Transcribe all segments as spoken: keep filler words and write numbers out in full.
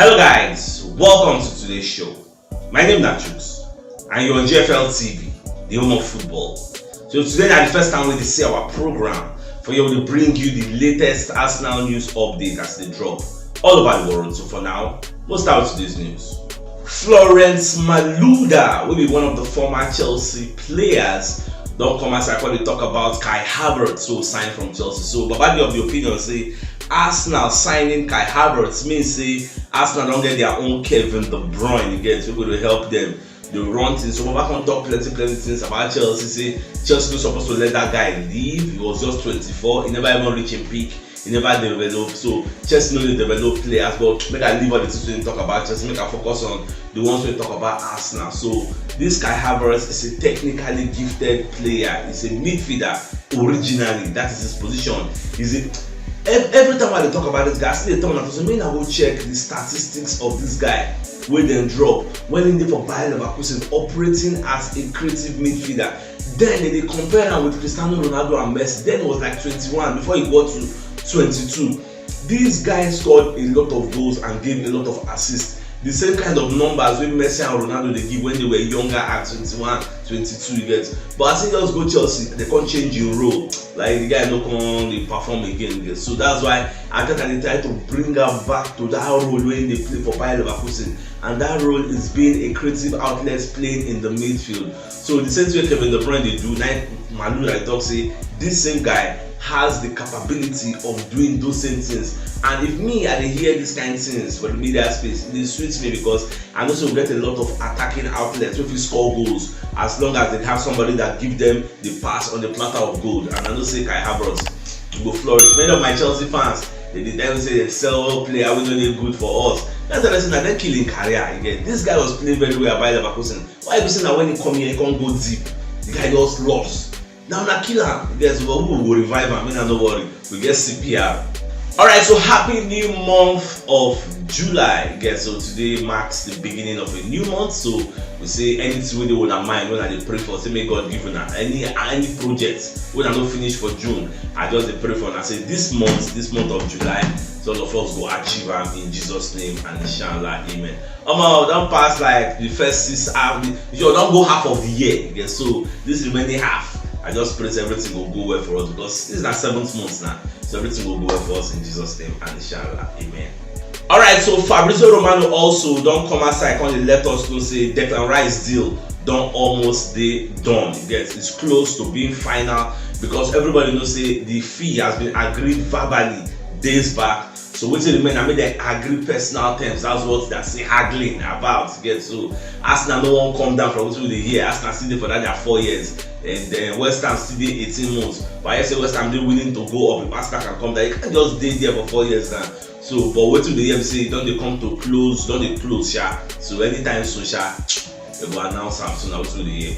Hello guys, welcome to today's show. My name na Chuks and you're on G F L T V, the home of football. So today na the first time we dey see our program. For here we dey bring you the latest Arsenal news update as they drop all over the world. So for now, we'll start with today's news. Florence Malouda, wey be one of the former Chelsea players, don come outside come dey talk about Kai Havertz wey sign from Chelsea. So Baba dey of the opinion say Arsenal signing Kai Havertz mean say Arsenal don get their own Kevin De Bruyne again, so go dey help them dey run things. So Baba come talk plenty plenty things about Chelsea, say Chelsea no suppose to let that guy leave. He was just twenty-four, he never even reach him peak, he never develop. So Chelsea no dey develop players, but make I leave all the things wey talk about Chelsea, make I focus on the ones wey talk about Arsenal. So this Kai Havertz is a technically gifted player. He's a midfielder originally. That is his position. Is it? Every time I dey talk about this guy, I still dey tell una to say make una go check the statistics of this guy wey dem drop when he dey for Bayer Leverkusen operating as a creative midfielder. Then they dey compare am with Cristiano Ronaldo and Messi. Then he was like twenty-one before he got to twenty-two. This guy scored a lot of goals and gave a lot of assists. The same kind of numbers wey Messi and Ronaldo dey give when they were younger at twenty-one, twenty-two, you get. But as he just go Chelsea, they come change him role. Like the guy no come dey perform again, you get. So that's why Arteta dey try to bring am back to that role wey he dey play for Bayer Leverkusen, and that role is being a creative outlet playing in the midfield. So the same thing wey Kevin De Bruyne dey do, na Malouda talk say this same guy has the capability of doing those same things. And if me, I dey hear this kind things for the media space, e dey sweet me because I know say we get a lot of attacking outlets wey fit score goals as long as they have somebody that give them the pass on the platter of gold. And I know say Kai Havertz go flourish. Many of my Chelsea fans, they dey tell me say they sell player wey no dey good for us. That's the reason I don kill him career again. This guy was playing very well at Bayer Leverkusen. Why you say na when he come here, he come go deep? The guy just lost. Now na kill am. Yes, but we go revive am. Make una no worry. We get C P R. Alright, so happy new month of July. Yes, so today marks the beginning of a new month. So we say anything wey dey una mind, wey una dey pray for, say make God give una any any project wey una no finish for June. I just dey pray for una say this month, this month of July, so all of us go achieve am in Jesus' name and inshallah, amen. Omo, don pass like the first six hours. You don go half of the year. Yes, so this remaining half, I just pray say everything go go well for us because this is na seventh month now. So everything go go well for us in Jesus' name and inshallah, amen. Alright, so Fabrizio Romano also don come outside come dey let us know say Declan Rice deal don almost dey done. You get, it's close to being final because everybody know say the fee has been agreed verbally days back. So wetin remain na make dem agree personal terms. That's what they are still haggling about. You get, so Arsenal no wan come down from wetin we dey hear. Arsenal still dey for that their four years, and then West Ham still dey eighteen months. But I hear say West Ham dey willing to go up if Arsenal can come down. You can't just dey there for four years now. So, but wetin we dey hear be say e don dey come to close, don dey close, sha. So anytime soon, sha, they go announce am. So na wetin we dey hear.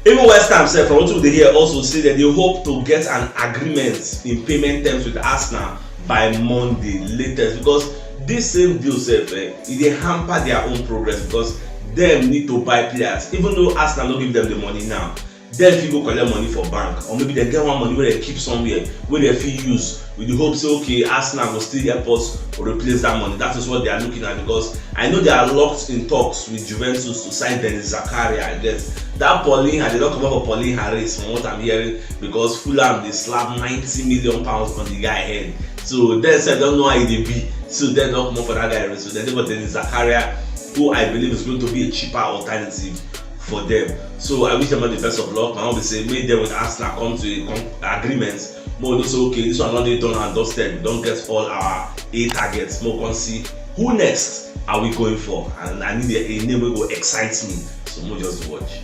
Even West Ham sef, from wetin we dey hear, also say that they hope to get an agreement in payment terms with Arsenal by Monday latest, because this same deal sef, eh, e dey hamper their own progress because dem need to buy players. Even though Arsenal no give them the money now, dem fit go collect money for bank, or maybe dem get one money wey dem keep somewhere wey dem fit use with the hope say, okay, Arsenal go still help us replace that money. That is what they are looking at, because I know they are locked in talks with Juventus to sign Denis Zakaria. I get that Paulinho, they don comot for Paulinho race from what I'm hearing, because Fulham dey slap ninety million pounds on the guy head. So dem sef don know how e dey be. So dem don comot for that guy race. So dem dey for Denis Zakaria, who I believe is going to be a cheaper alternative for them. So I wish them all the best of luck. My own be say make them with Arsenal come to a con- agreement. Make we know say, okay, this one don dey done and dusted. We don get all our A targets. Make we come see who next are we going for, and I need a, a name wey go excite me. So make we just watch.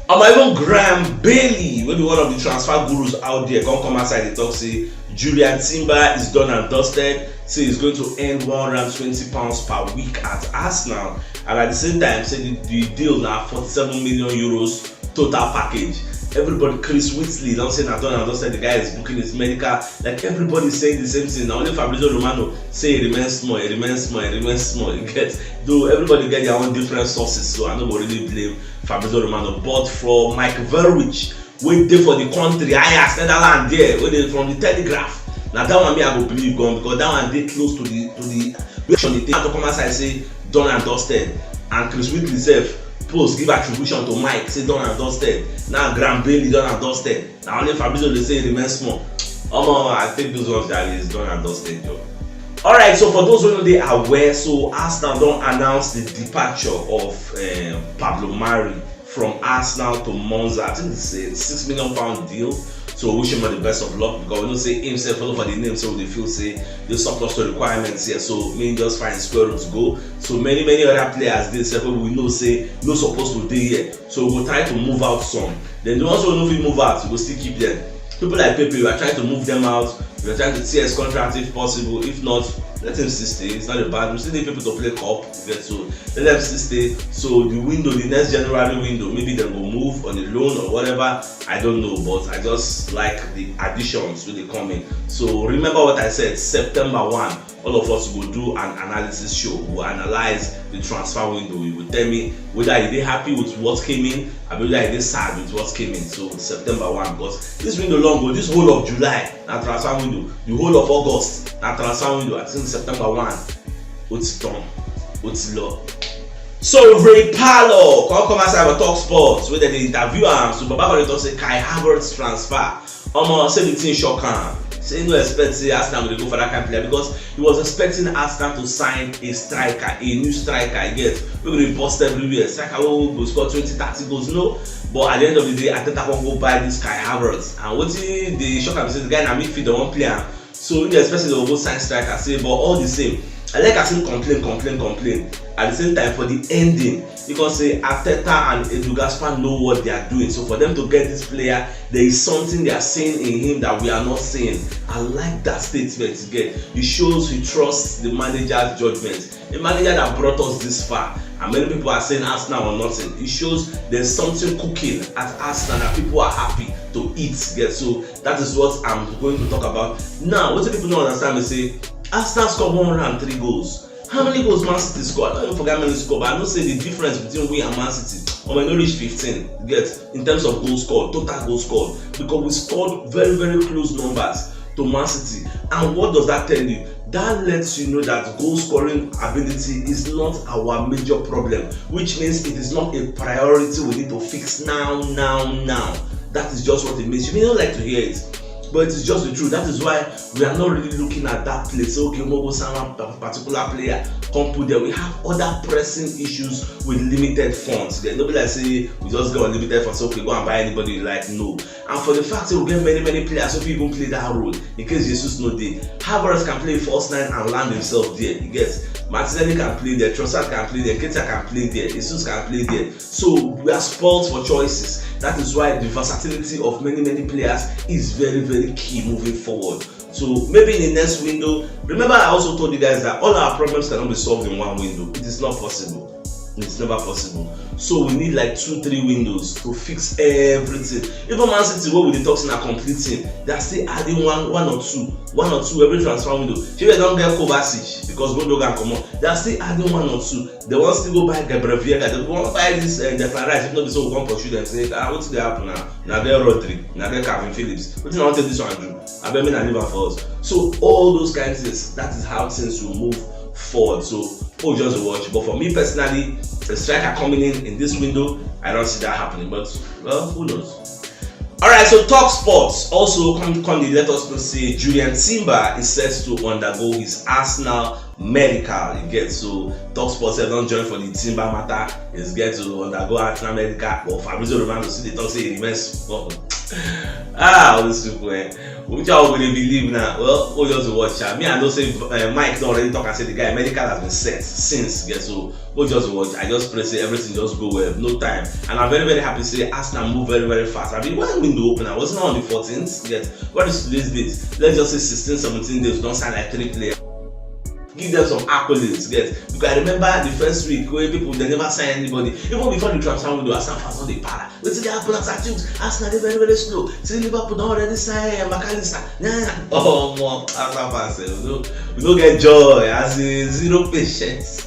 Omo, even Graham Bailey, wey be one of the transfer gurus out there, come come outside dey talk say Jurrien Timber is done and dusted. Say he's going to earn one hundred and twenty pounds per week at Arsenal, and at the same time say the, the deal na forty-seven million euros total package. Everybody, Chris Whitley don say na done and dusted. The guy is booking his medical. Like, everybody saying the same thing. Na only Fabrizio Romano say e remain small, e remain small, e remain small. You get, though everybody get their own different sources, so I no go really blame Fabrizio Romano. But for Mike Verwij, wey dey for the country, Ajax, Netherlands there, wey dey from the Telegraph, na that one me I go believe gan, because that one dey close to the to the Reaction dey take to come outside say done and dusted, and Chris Whitley sef post give attribution to Mike say done and dusted. Now Graham Bailey done and dusted. Na only Fabrizio dey say e remain small. Omo, I take those ones that is done and dusted, yo. Alright, so for those who no dey aware, so Arsenal don announce the departure of um, Pablo Mari from Arsenal to Monza. I think it's a six million pound deal. So we wish him all the best of luck, because we know say himself follow for the name, so we dey feel say they surplus to requirements here. So me just find square root go. So many many other players dey sef wey we know say no suppose to dey here. So we go try to move out some. Then the ones wey no fit move out, we go still keep them. People like Pepe, we are trying to move them out. We are trying to tear his contract if possible. If not, let him still stay. It's not a bad. We still need people to play cup. You get, so let them still stay. So the window, the next January window, maybe they go move on a loan or whatever. I don't know, but I just like the additions wey dey come in. So remember what I said, September one, all of us go do an analysis show. We go analyze the transfer window. You go tell me whether you dey happy with what came in, abi whether you dey sad with what came in. So September one, because this window long, go this whole of July na transfer window, the whole of August na transfer window. I think September one, ó ti tán, ó ti lọ. So Ray Parlour come come outside for Talk Sports wey dem dey interview am. So Baba come dey talk say Kai Havertz transfer. Omo, say the thing shock am. Say he no expect say Arsenal go dey go for that kind player, because he was expecting Arsenal to sign a striker, a new striker, you get, wey go dey burst everywhere. Striker wey go score twenty, thirty goals, no. But at the end of the day, Arteta come go buy this Kai Havertz. And wetin dey shock am be say the guy na midfielder wan play am. So you dey expect say dem go sign striker, say, but all the same, I like as him complain, complain, complain. At the same time, for the ending, you can say Arteta and Edu Gaspar know what they are doing. So for them to get this player, there is something they are seeing in him that we are not seeing. I like that statement you get. It shows he trusts the manager's judgment. A manager that brought us this far, and many people are saying Arsenal or nothing. It shows there's something cooking at Arsenal that people are happy to eat. Get, so that is what I'm going to talk about. Now, what people don't understand is say Arsenal scored one hundred and three goals. How many goals Man City scored? I don't even forget how many scored, but I know say the difference between we and Man City, or might not reach fifteen, you get, in terms of goals scored, total goals scored, because we scored very, very close numbers to Man City. And what does that tell you? That lets you know that goal scoring ability is not our major problem, which means it is not a priority we need to fix now, now, now. That is just what it means. You may not like to hear it, but it is just the truth. That is why we are not really looking at that place. So, okay, we go sign one particular player, come put there. We have other pressing issues with limited funds. Okay? No be like say we just get unlimited funds. So, okay, go and buy anybody you like. No. And for the fact that we get many, many players who fit even play that role, in case Jesus no dey, Havertz can play false nine and land himself there. You get, Martinelli can play there, Trossard can play there, Keita can play there, Jesus can play there. So we are spoiled for choices. That is why the versatility of many, many players is very, very key moving forward. So maybe in the next window, remember I also told you guys that all our problems cannot be solved in one window. It is not possible. It's never possible. So we need like two, three windows to fix everything. Even Man City, wey we dey talk say na complete team, they are still adding one, one or two, one or two every transfer window. Shey dem don get Kovacic because Gundogan comot? They are still adding one or two. They wan still go buy Gabriel Vieira. They wan buy this uh, Declan Rice. If no be so, we wan pursue them. Say, ah, wetin dey happen now? Na get Rodri, na get Calvin Phillips. Wetin I wan take this one do? Abeg, make I leave am for us. So all those kind things, that is how things will move forward. So oh, just watch. But for me personally, a striker coming in in this window, I don't see that happening. But well, who knows? All right, so Talk Sports also come come dey let us know say Jurrien Timber is set to undergo his Arsenal medical. You get, so Talk Sports sef don join for the Timber matter. Is get to undergo Arsenal medical. But Fabrizio Romano still dey talk say he remains small. Ah, all these people, eh. Which I go dey believe now? Well, we just watch am. Me, I know say uh, Mike don already talk and say the guy medical has been set since. Get, so we just watch. I just pray say everything just go well, no time. And I'm very, very happy say Arsenal move very, very fast. I mean, when window open, I was not on the fourteenth yet. What is today's date? Let's just say sixteen, seventeen days, don sign like three players. Give them some accolades, get, because I remember the first week where people, they never sign anybody. Even before the transfer window, Arsenal fans don dey para. Wetin dey happen as I think Arsenal dey very, very slow. See, Liverpool don already sign uh, McAllister. Yeah, yeah. Oh, more Arsenal fans, eh, we no, we no get joy. As in, zero patience.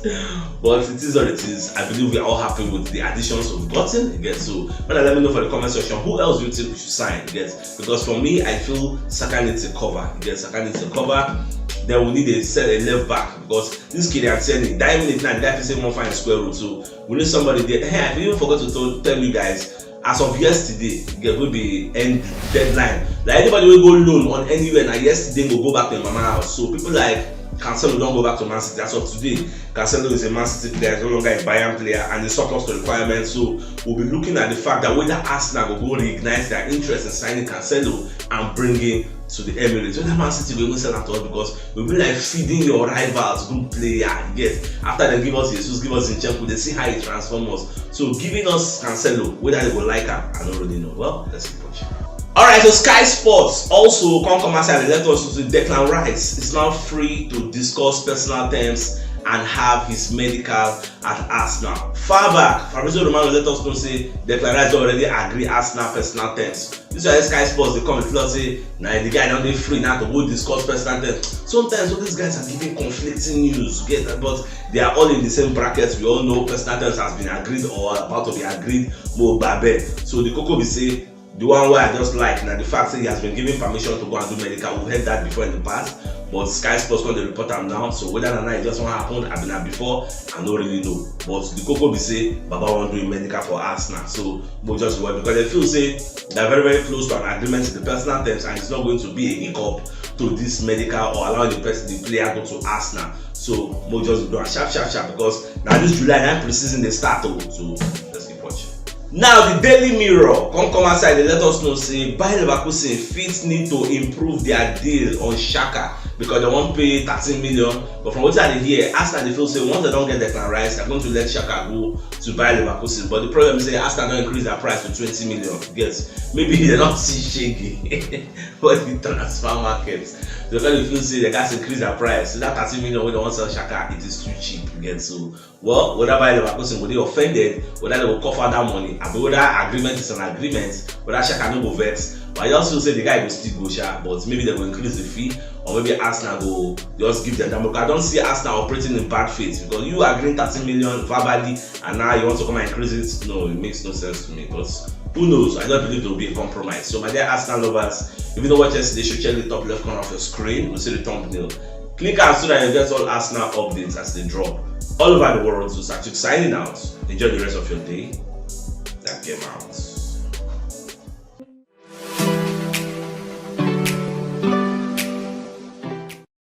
But it is what it is. I believe we are all happy with the additions we've gotten. Again, so when I let me know for the comment section, who else do you think we should sign? Yes, because for me, I feel Saka needs a cover. Yes, Saka needs a cover. Then we need a set a left back because this Kylian Tierney, that minute now, the guy fit say one fine square root. So we need somebody there. Hey, I even forgot to tell, tell you guys, as of yesterday, get will be end deadline. Like anybody will go loan on anywhere now, yesterday go go back to mama house. So people like Cancelo don't go back to Man City as of today. Cancelo is a Man City player, he's no longer a Bayern player, and the surplus to requirements. So we'll be looking at the fact that whether Arsenal will go reignite their interest in signing Cancelo and bringing to the Emirates. Whether Man City will even sell out to us because we'll be like feeding your rivals good player. Yes, after they give us Jesus, give us Zinchenko, they see how he transforms us. So giving us Cancelo, whether they will like him, I don't really know. Well, let's keep watching. All right, so Sky Sports also come come outside and let us know Declan Rice is now free to discuss personal terms and have his medical at Arsenal. Far back, Fabrizio Romano let us know say Declan Rice already agree Arsenal personal terms. This is why Sky Sports they come and tell us say now the guy don't be free now to go discuss personal terms. Sometimes all these guys are giving conflicting news, get that, but they are all in the same bracket. We all know personal terms has been agreed or about to be agreed. Mo babe. So the Coco be say the one where I just like now the fact that he has been given permission to go and do medical. We've heard that before in the past, but Sky Sports come the report am now. So whether or not it just won't happen, I've been at before, I don't really know. But the Coco be say Baba won't do a medical for us now. So we just worry because they feel say they're very, very close to an agreement in the personal terms, and it's not going to be a hiccup to this medical or allowing the person the player go to Arsenal. So mo just do a sharp, sharp, sharp because now this July now preseason they start to so let's keep watching. Now the Daily Mirror come come outside they let us know say Bayer Leverkusen fit need to improve their deal on Xhaka because they won't pay thirteen million. But from what I hear, Arsenal they feel say once they don't get Declan Rice, they're going to let Xhaka go to Bayer Leverkusen. But the problem is say Arsenal don't increase their price to twenty million. Yes, maybe they don't see Shaggy for the transfer market. So they feel say they got to increase their price. So that thirteen million we don't sell Xhaka, it is too cheap again. So well, whether Bayer Leverkusen will be offended, whether they will cover that money, I mean, whether agreement is an agreement, whether Xhaka no go vex. But I just feel say the guy will still go sha, but maybe they will increase the fee, or maybe Arsenal go just give them that. I don't see Arsenal operating in bad faith because you agreeing thirty million verbally and now you want to come and increase it. No, it makes no sense to me. But who knows? I don't believe there will be a compromise. So my dear Arsenal lovers, if you don't watch yesterday, should check the top left corner of your screen. We'll see the thumbnail. Click out so that you get all Arsenal updates as they drop all over the world. So Sachik signing out. Enjoy the rest of your day. That came out.